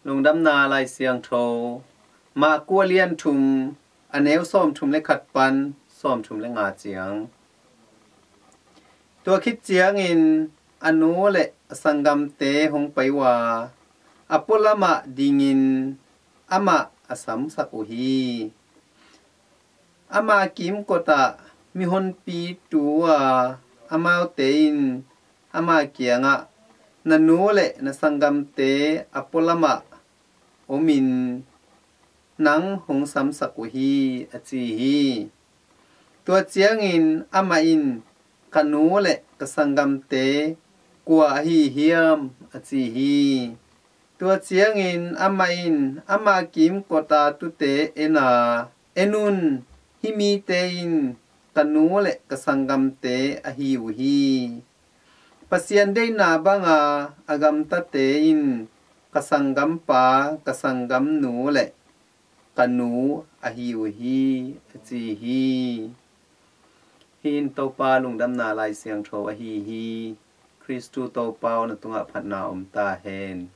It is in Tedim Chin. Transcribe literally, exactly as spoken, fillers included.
Lungdamna Lai Siangtho, Mark a lian thum, a neu sawmthum le khat pan sawmthum le nga ciang. Tua khit ciangin a nu le a sanggamte hong pai uh a, a pualamah dingin amah a samsak uh hi. Ama kimkotah mihonpi tu uh a, amaute in ama kiangah, "Na nu le na sanggamte a pualamah omin nang hong samsak uh hi," a ci hi. Tua ciangin amah in, "Ka nu le ka sanggamte kua ahi hiam?" a ci hi. Tua ciangin amah in ama kimkotah tute en a, "En un, hih mite in ka nu le ka sanggamte ahi uh hi. Pasian deihna banga a gamtate in ka sanggampa, ka sanggamnu le ka nu ahi uh hi," a ci hi. Hih in Topa Lungdamna Lai Siangtho ahi hi. Khristu Topa aw, na tungah phatna om ta hen.